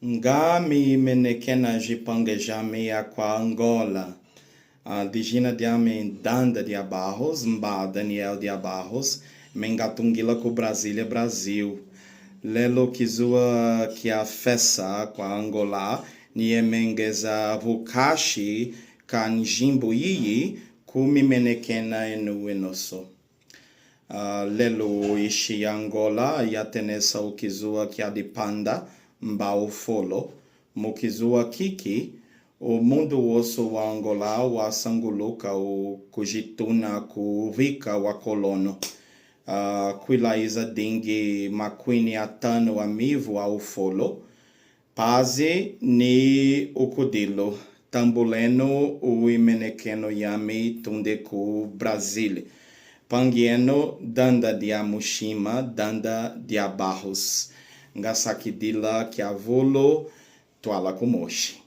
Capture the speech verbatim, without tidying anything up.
Nga mimenekena jipange jami akwa Angola. Ah, dijina diami Danda dia Barros, mba Daniel dia Barros, me ngatungila ku Brasília, Brasil. Lelo kizuwa kia fesa kwa Angola, niyemengeza vukashi ka njimbo yiyi ku mimenekena enu wenoso. Ah, lelo ishi ya Angola yatenesa ukizuwa kia dipanda mba ufolo. Mukizuwa kiki, umundu woso wa Angola wasanguluka ukujituna kuvika wa kolono. Ah, kwila iza dingi makwini atano wa mivu a ufolo. Pazi ni ukudilu, tambuleno uimenekeno yami tunde ku Brasil. Pangieno Danda dia Mushima, Danda dia Barros. Ngasakidila kiavulu, twala kumoshi.